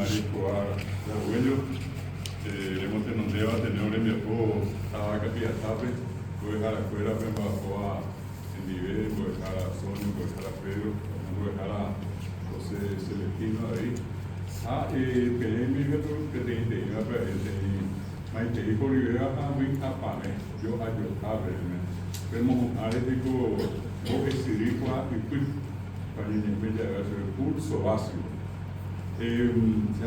Mari Escobar de Arguello, remotenondéva Ateneo rembiapo táva Kapi'atápe, mbo'eharakuérape omba'apóva hendive, mbo'ehára Sonia, mbo'ehára Pedro, mbo'ehára José Celestino avei, ha peẽme katu peteĩteĩvape avei peteĩ maitei horyvéva ha vy'apavẽ jo'ajo'a peẽme, pemohu'ã rehe ko mbo'esyry kuaa'ypy. Oñeñe'ẽme ja'éva chupe curso básico. Che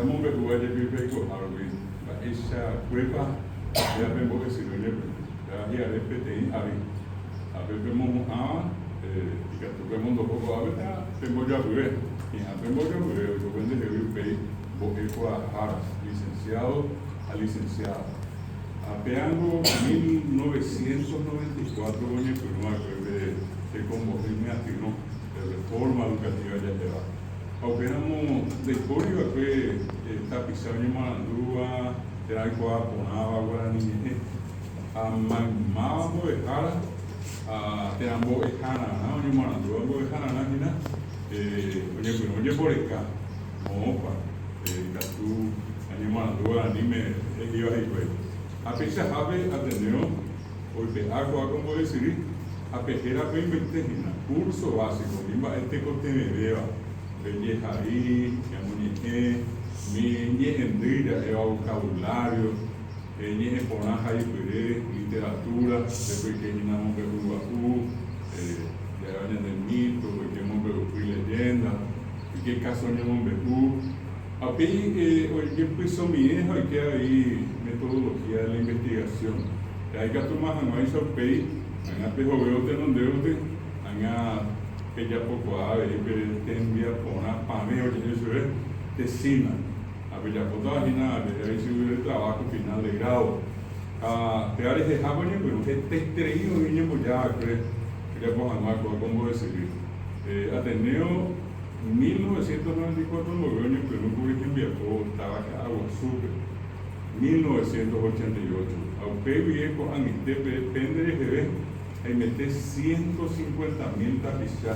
amombe'úva jepi peikoha rupi mba'eichakuépa péva pe mbo'esyry oñepyrũ. Péva hi'are peteĩ ary. Ha pe pemohu'ãva ikatu pemondoho ko'ápe térã pembojoapyve. Hi'ã pembojoapyve oiko pendehegui upéi mbo'ekuaahára, licenciado ha licenciada. Ha péango 1994 oñepyrũ va'ekue pe tekombo'e myatyrõ, pe reforma educativa ja'éva. Ha upéramo ndaipóri va'ekue tapicha oñemoarandúva térã oikuaa porãva guarani ñe'ẽ. Ha maymáva mbo'ehára ha térã mbo'ehararã oñemoarandúva mbo'ehararã hína oñepyrũ ojeporeka moõpa ikatu añemoarandu guaraníme he'íva hikuái. Ha peichahápe Ateneo oipe'a ko'a ko mbo'esyry ha pe hérape oimbaite hína, Curso Básico, umi mba'e tekotevẽvéva, pe jehai, ñamoñe'ẽ, umi ñe'ẽndy ja'éva vocabulario, ñe'ẽ porã haipyre, literatura, pépe oike hína mombe'u gua'u, ja'éva ñande mito, oike mombe'upy leyenda, oike káso ñemombe'u. Ha upéi ojepysomie ha oike avei metodología de la investigación. Ha ikatúma hag̃uáicha upéi, ág̃a pehovévo tenondévote, ág̃a pejapokuaa avei pe tembiaporã pavẽ oje'e chupe, tesina. Ha pejapótava hína peje chugui el trabajo final de grado. Ha péva rehehápe oñepyrũ hetaiterei oĩ oñemboja va'ekue ojapo hag̃ua kóva ko mbo'esyry. Ateneo 1994 mboyve oñepyrũkuri hembiapo táva Ka'aguasúpe, 1988, ha upe guive ko'ag̃aitépe pende reheve haimete 150 mil tapicha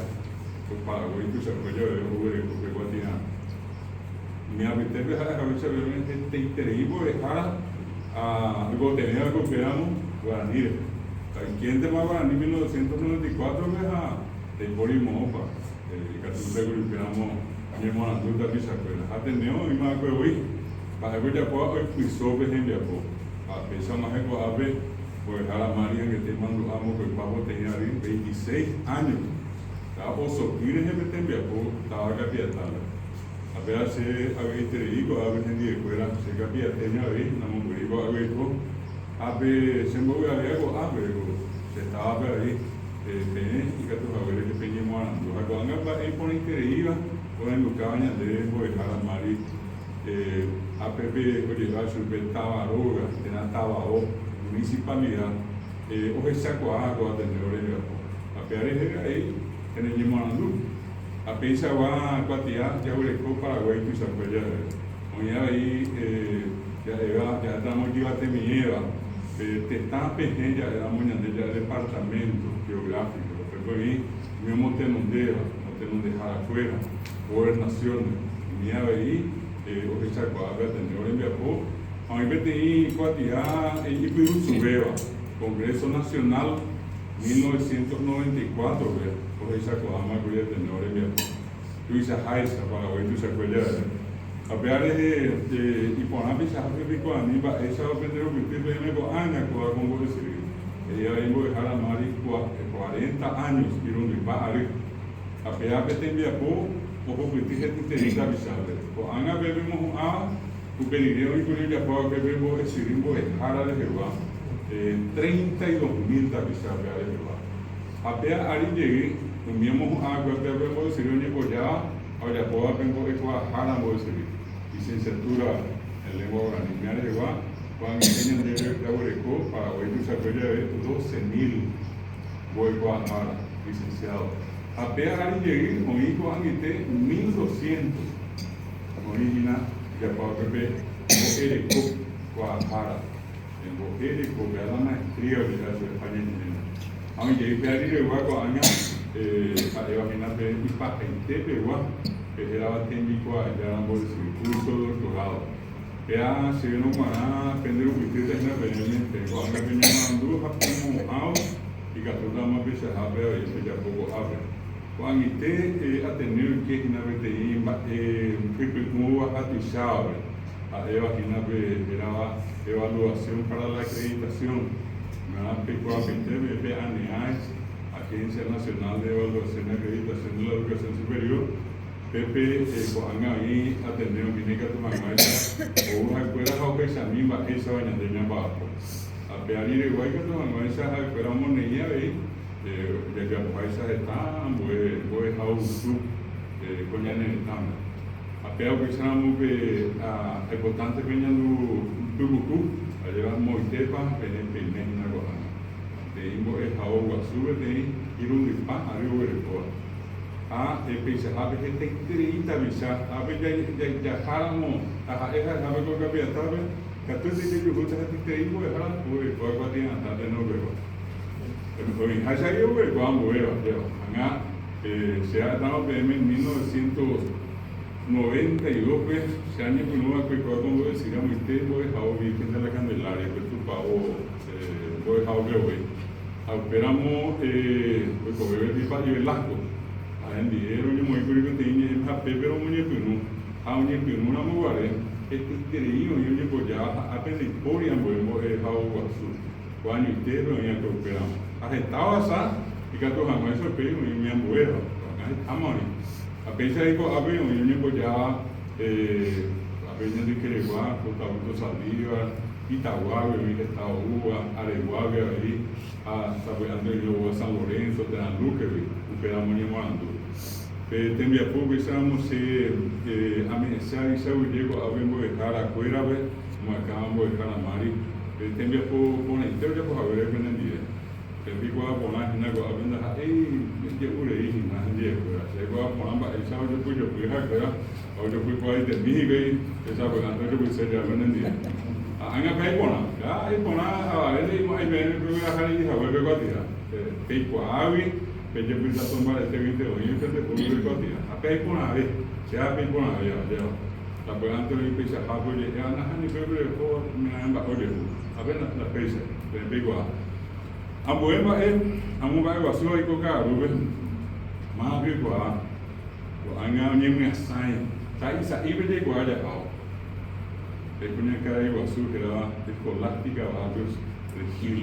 ko Paraguái tuichakue javeve oguereko pe kuatiarã. Umi apytépe ha'e haguéicha peẽme hetaiterei mbo'ehára ha oikotevẽva'ekue upéramo guarani rehe. Ha oikéntema guarani 1994-pe ha ndaipóri moõpa. Ikatu upégui upéramo oñemoarandu tapichakuéra. Ha Ateneo oĩma va'ekue voi, mba'épa ojapóva oipyso pe hembiapo. Ha péicha og̃uahẽ ko'ápe mbo'ehára Mari angete imandu'a mokõipa poteĩ ary, veintiséis áño. Ha oso'ỹ rehe pe tembiapo táva Kapiatápe. Ha péva che avy'aiterei ko'ápe hendivekuéra, che kapiatéño avei, namombyry ko'águi aiko. Ha pe che mbovy'avéva ko'ápe, ko che távape avei. Peẽ ikatu haguére jepe ñemoarandu. Ha ko'ág̃a mba'e iporãitereíva ohendukáva ñandéve mbo'ehára Mari ápepe oje'éva chupe táva róga térã tavao, municipalidad, ohechakuaa ko Ateneo rembiapo. Ha péva rehe avei pene ñemoarandu. Ha peichagua kuatia jaguereko Paraguái tuichakue jave. Oĩ avei ja'éva ja'étaramo ijyvatemiẽva pe tetã pehẽ ja'éramo ñande ja'e departamento geográfico, upépe oĩ umi omotenondéva, omotenondeharakuéra, gobernaciones, umi avei ohechakuaa pe Ateneo rembiapo ha oĩ peteĩ kuatia ipyrusuvéva, Congreso Nacional 1994-pe ohechakuaáma kuri Ateneo rembiapo. Tuichaháicha, Paraguái tuichakue javeve. Ha péva rehe iporã peichahápe piko ani mba'éichapa pende rupyty peẽme ko'ág̃a kóva ko mbo'esyry. He'i avei mbo'ehára Mari cuarenta años irundypa ary. Ha péva pe tembiapo ohupyty hetaiterei tapichápe. Ko'ág̃a pe pemohu'ãva, upe rire oĩkuri ojapo va'ekue pe mbo'esyry mbo'ehára rehegua 32 mil tapicha péva rehegua. Ha péa ári jey, umi omohu'ãva'ekue pe mbo'esyry oñembojáva ha ojapóva pe mbo'ekuaahára mbo'esyry, licenciatura en lengua guarani. Umíva rehegua, ko'ag̃aite ñande jaguereko Paraguái tuichakue jave doce mil mbo'ekuaahára, licenciado. Ha péa ári jey oĩ ko'ag̃aite mil doscientos oĩ hína ojapóva'ekue pe mbo'ereko kuaahára. Mbo'ereko, péa la maestría oje'éva chupe España ñe'ẽme. Ha oĩ jey pe ariregua ko'ág̃a ha'éva hína pe ipahaite pegua, pe hérava tembikuaajára mbo'esyry, curso doctoral. Péa chéverõ g̃uarã pende rupytýta hína peẽme, peẽ ko'ág̃a peñemoarandu ha pemo'ãvo ikatútama peichahápe avei pejapo ko'ápe. Ko'ag̃aite Ateneo oike hína peteĩ mba'e hypy'ũva ha tuichávape, ha'éva hína pe hérava Evaluación para la Acreditación. Upearã peikuaapaite peẽ pe ANEAES, Agencia Nacional de Evaluación y Acreditación de la Educación Superior, Pépe ko'ág̃a oĩ Ateneo hína ikatu hag̃uáicha ou ha'ekuéra ha ohechami mba'éichapa ñande ñamba'apo. Ha pe ariregua ikatu hag̃uáicha ha'ekuéra omoneĩ avei jajapoháicha heta ambue mbo'ehaovusu ko ñane retãme. Ha péva upéicharamo pe aipotánte peñandu pypuku, ajépa moitépa peẽ peime hína ko'ág̃a. Peteĩ mbo'ehao guasu peteĩ irundypa ary oguerekóva. Ha peichahápe hetaiterei tapicha, ápe jaháramo taha'e ha'ehápe ko kapiatápe, katuete jajuhúta hetaiterei mbo'ehára oguerekóva kuatia'atã tenondegua. Oĩháicha avei oguereko ambuéva, péva. Ág̃a che ha'étarõ peẽme 1992-pe che añepyrũ va'ekue kóva ko mbo'esy ramoite mbo'ehao Virgen de la Candelaria, pe tupao mbo'ehaópe voi. Ha upéramo oikove gueteri Pa'i Velasco, ha hendive roñemoĩkuri peteĩ ñe'ẽme ha pépe romoñepyrũ. Ha oñepyrũ ramo guare, hetaiterei oĩ oñembojáva ha ápe ndaipóri ambue mbo'ehao guasu, ko añoitépe oĩ va'ekue upéramo. Ha heta ohasa ikatu hag̃uáicha upéi oĩ umi ambuéva, ko'ág̃a hetáma oĩ. Ha péicha he'i ko'ápe oĩ oñembojáva ápe ñande ykeregua, ko Taúto Saldívar, Itaguágui oĩ heta oúva, Areguágui avei, ha sapy'ánte oĩ oúva San Lorenzo térã Luque-gui, upéramo oñemoarandu. Pe tembiapo upéicharamo che ame'ẽse avichaguyje ko'ápe mbo'ehára kuérape, omoakãva mbo'ehára Mari, pe tembiapo porãite ojapo haguére penendive. Che pikuaa porã hína ko'ápe ndaha'éi je'u rei hína hendive kuéra. Che aikuaa porã mba'éicha ojopyjopy ha'ekuéra ha ojopykuaaitemi hikuái che sapy'ánte ojopyse jave penendive. Ha ág̃a pe aiporã. Ha iporã avave nde'imo'ãi peẽme pegueraha rei hague pe kuatia. Peikuaágui pejepytaso mbaretéguinte oĩve pende pópe pe kuatia. Ha pe aiporãve. Che ha pe iporãve ajéva. Sapy'ánte oĩ peichahápe oje'éva nahániri pépe oho oimeraẽ mba'e ojehu. Ha pe ndapéichai. Peẽ peikuaa. Ambue mba'e amomba'eguasu aiko ka'arúpe, máva peikuaa, ko'ág̃a oñemyasãi sa'i sa'ípe jaikuaa jahávo. Pe kuñakarai guasu hérava Escolástica Barrios de Gil,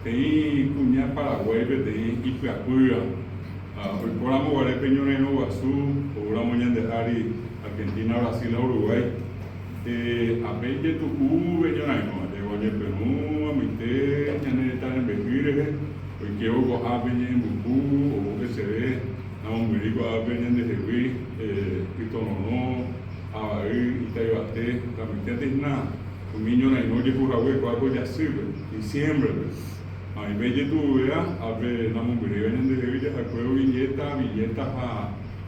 peteĩ kuña Paraguái peteĩ ipyapýva, oikóramo guare pe ñorairõ guasu oúramo ñande ári Argentina, Brasil ha Uruguay. Ape ijetu'u pe ñorairõ, ajévo oñepyrũ amoite ñane retã rembe'y rehe, oikévo ko'ápe ñe'ẽmbuku, ou heseve, namombyry ko'ápe ñandehegui ytororõ, avay, itaivate, ramoiténte hína umi ñorairõ ojehu hague kóa ko jasýpe, diciembre-pe. Ha oĩve ijetu'uvéva, ápe namombyrýiva ñandehegui jahakuévo Villeta, Villeta ha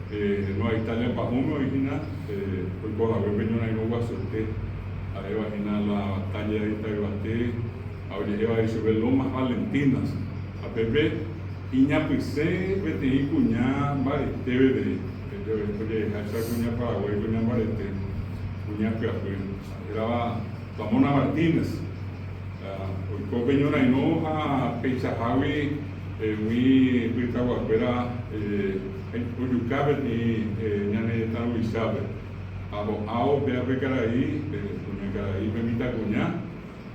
Nueva Italia pa'ũme oĩ hína oiko hague pe ñorairõ guasuete, ha'éva hína la batalla de Itaguate ha oje'éva ichupe Lomas Valentinas. Ha pépe iñapysẽ peteĩ kuña mbarete peteĩ, oje'eháicha kuña Paraguái kuña mbarete, kuña pyapy, hérava Ramona Martínez. Oiko pe ñorairõ ha peichahágui umi pytaguakuéra ojuka peteĩ ñane retã ruvichápe. Ha ho'ávo péva pe karai, pe kuñakarai, pe mitãkuña,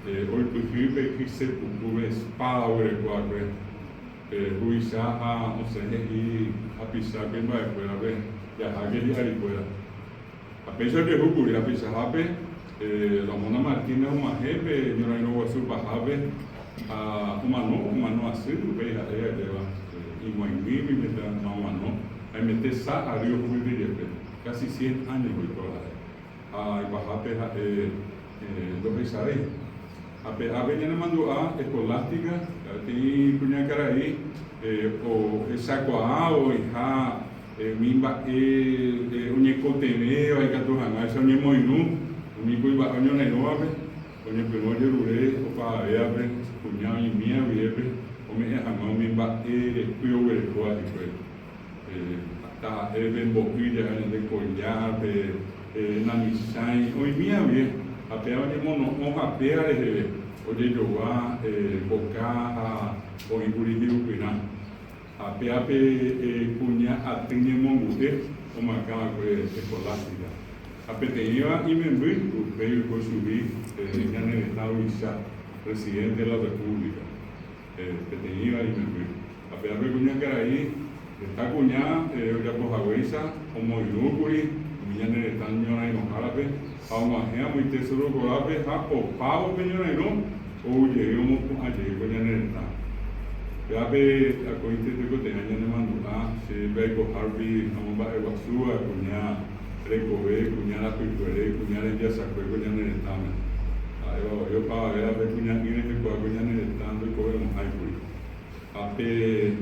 oipyhy pe kyse puku, pe espáda oguereko va'ekue pe huvicha ha osẽ he'i hapicha kuimba'ekuérape jaháke hi'arikuéra. Ha péicha ojehu kuri hapichahápe, Ramona Martínez og̃uahẽ pe ñorairõ guasu pahápe ha omano, omano asy upéi ha'e ajéva ig̃uaig̃uígui mitã omano, haimete sa ary ohupyty jepe, casi cien años oiko ha'e, ha ipahápe ha'e ndohechavéi. Ha pe ápe ñanemandu'a Escolástica, peteĩ kuñakarai ohechakuaa oĩha Umi mba'e oñekotevẽva ikatu hag̃uáicha oñemoirũ umi kuimba'e oñorairõvape, oñepyrũ ojerure opavavévape kuña oĩmía guivépe ome'ẽ hag̃ua umi mba'e repy oguerekóva hikuái. Taha'e pe mbo'y jaha ñande collar, pe. Namichãi, oĩmi avie, ha péva oñemono'õ ha péa reheve ojejogua mboka ha oĩkuri hi'upyrã. Ha péa pe kuña aty ñemongu'e omoakã va'ekue Escolástica. Ha peteĩva imemby upéi oiko chugui ñane retã ruvicha, presidente de la República. Peteĩva imemby. Ha péa pe kuñakarai heta kuña ojapo haguéicha omoirũkuri umi ñane retã ñorairõhárape ha og̃uahẽ amoite Cerro Corápe ha opávo pe ñorairõ ou jey omopu'ã jey ko ñane retã. Péa pe akóinte tekotevẽ ñanemandu'a che pe aikohárupi amomba'eguasúva kuña rekove, kuña rapykuere, kuña rembiasakue ko ñane retãme. Ha'éva voi opavavéva pe kuña'i rehekuaa ko ñane retã ndoikovemo'ãikuri. Ha pe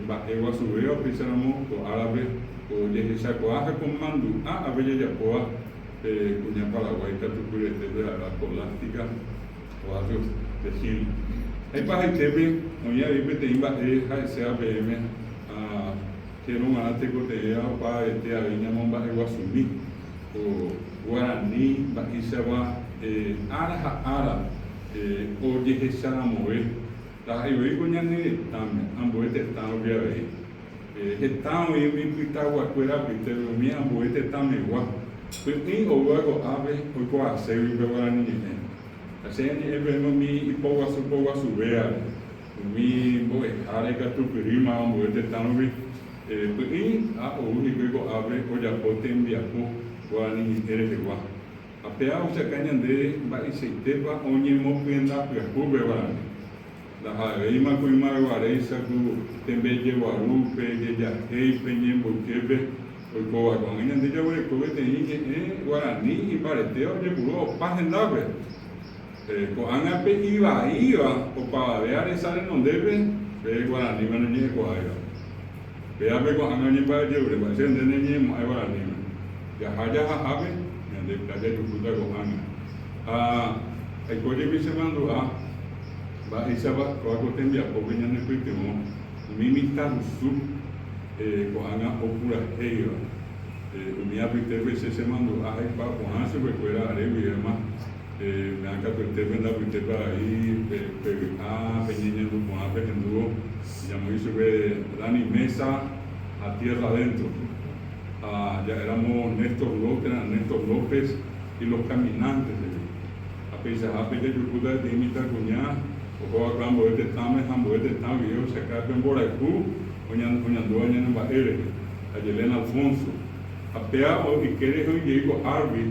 mba'e guasuvéva upéicharamo ko árape ko jehechakuaa ha ko mandu'a ápe jajapóva pe kuña Paraguái katupyryetépe ha'éva Escolástica Barrios de Gil. Ha ipahaitépe oĩ avei peteĩ mba'e ha'eséva peẽme ha chérõ g̃uarã tekotevẽva opavavete avei ñamomba'eguasumi ko guarani mba'éichagua ára ha ára ojehecharamove. Ndaha'éi voi ko ñane retãme, ambue tetã rupi avei. Heta oĩ umi pytaguakuéra apytépe umi ambue tetãmegua, py'ỹi oúva ko'ápe oikuaaségui pe guarani ñe'ẽ. Ha che añe'ẽ peẽme umi ipoguasu poguasuvévare, umi mbo'ehára ikatupyrýmava ambue tetã rupi, py'ỹi ha ou hikuái ko'ápe ojapo tembiapo guarani ñe'ẽ rehegua. Ha péva ohechauka ñande mba'eichaitépa oñemopyenda pyahu pe guarani. Ndaha'evéima ku ymaveguaréicha ku tembejeguarúpe, jejahéipe, ñemboyképe oikóva. Ko'ág̃a ñande jaguereko peteĩ ñe'ẽ guarani imbaretéva ojepurúva opa hendápe. Ko'ág̃a pe ivaíva opavave aresa renondépe pe guaraníme noñe'ẽkuaáiva. Pévape ko'ág̃a oñemba'ejerure, mba'éicha nde neñe'ẽmo'ãi guaraníme. Jaha jahahápe, ñande py'a jajuhúta ko'ág̃a. Ha aiko jepi chemandu'a mba'éichapa kóva ko tembiapópe ñanepytyvõ umi mitãrusu ko'ág̃a opurahéiva. Umi apytépe che chemandu'a aikuaa porã chupekuéra are guivéma, Peã katuete pende apytépe avei pevy'a, peñeñandu porã pehendúvo, ñamoĩ chupe Dani Meza ha Tierra Adentro. Ha ja'éramo Néstor López térã Néstor López y los Caminantes he'i. Ha peichahápe jajuhúta peteĩ mitãkuña ohóva ambue tetãme ha ambue tetã guive ohechaka pe mborayhu oñandúva ñane mba'e rehe. Ha Yelena Alfonso. Ha péa oike rehe ojei ko Harvey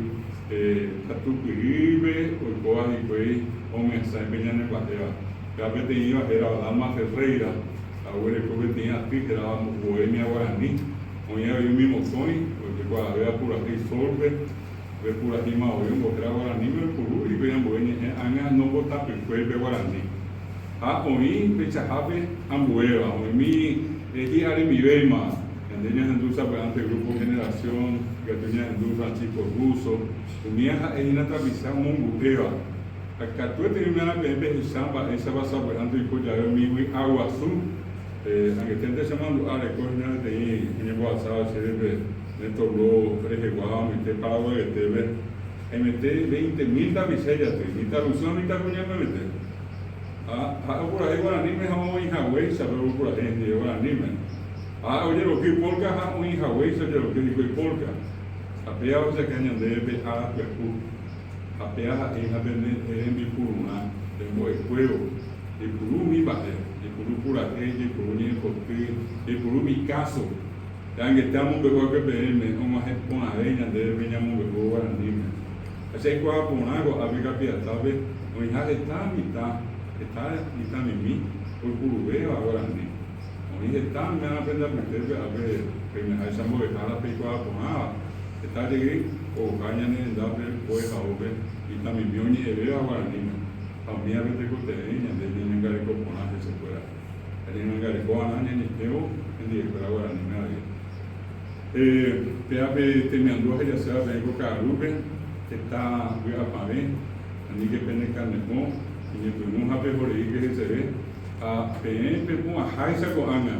katupyrýpe oikóva hikuái omyasãi pe ñane mba'éva. Péa peteĩva hérava Dalma Ferreira ha oguereko peteĩ aty hérava Bohemia Guarani. Oĩ avei umi mokõi ojekuaavéva purahéi Sol-pe, pe purahéima voi ombohéra guaraníme oipuru hikuái ambue ñe'ẽ ág̃a nombotapykuéi pe guarani. Ha oĩ peichahápe ambuéva, oĩmi hi'aremivéima. Ñande ñahendu sapy'ánte Grupo Generación, ikatu ñahendu Francisco Russo, umíva ha'e hína tapicha omongu'éva. Ha katuete umiarã peẽ pehecha mba'éichapa sapy'ánte oiko jave umi vy'a guasu. Angeténte che mandu'a areko hína peteĩ oñembohasáva chéve pe Néstor Blo reheguáva amoite Paraguayetépe, haimete veinte mil tapicha ijaty, mitãrusu ha mitãkuña memete. Ha ha'e opurahéi guaraníme ha oĩ haguéicha pe opurahéi hendive guaraníme. Ha ojeroky polka ha oĩ haguéicha ojeroky hikuái polka. Ha péva ohechauka ñandéve pe ára pyahu. Ha péva ha'éina pene rembipururã pembo'ekuévo. Jaipuru umi mba'e, jaipuru purahéi, jaipuru ñe'ẽpoty, jaipuru umi káso. Pe angete amombe'u va'ekue peẽme og̃uahẽ porãve ñandéve pe ñamombe'úvo guaraníme. Ha che aikuaa porã ko'ápe Kapiatápe oĩha heta mitã, heta mitãmimi oipuruvéva guarani. Oĩ heta oiméva pende apytépe ápe peimeháicha mbo'ehára peikuaa porãva, heta jey ouha ñane rendápe mbo'ehaópe mitãmimi oñe'ẽvéva guaraníme, ha umívape tekotevẽ ñande ñañangareko porã hesekuéra. Ha ñañangareko va'erã ñañe'ẽvo hendivekuéra guaraníme avei. Péva pe temiandu ahejaséva peẽ ko ka'arúpe, heta vy'apavẽ, aníke pene kane'õ, iñepyrũ ha pehoreíke heseve. Ha peẽ pepu'ãháicha ko'ág̃a,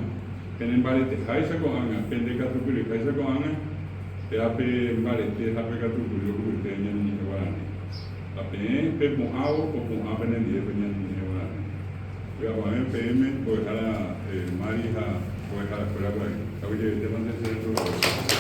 penembareteháicha ko'ág̃a, pendekatupyryháicha ko'ág̃a, Péva pe mbarete ha pe katupyry ohupyty ñane ñe'ẽ guarani. Ha peẽ pepu'ãvo opu'ã penendive pe ñane ñe'ẽ guarani. Vy'apavẽ peẽme mbo'ehára Mari ha mbo'eharakuéra gua'i. Aguyjevetémante che rendu haguére.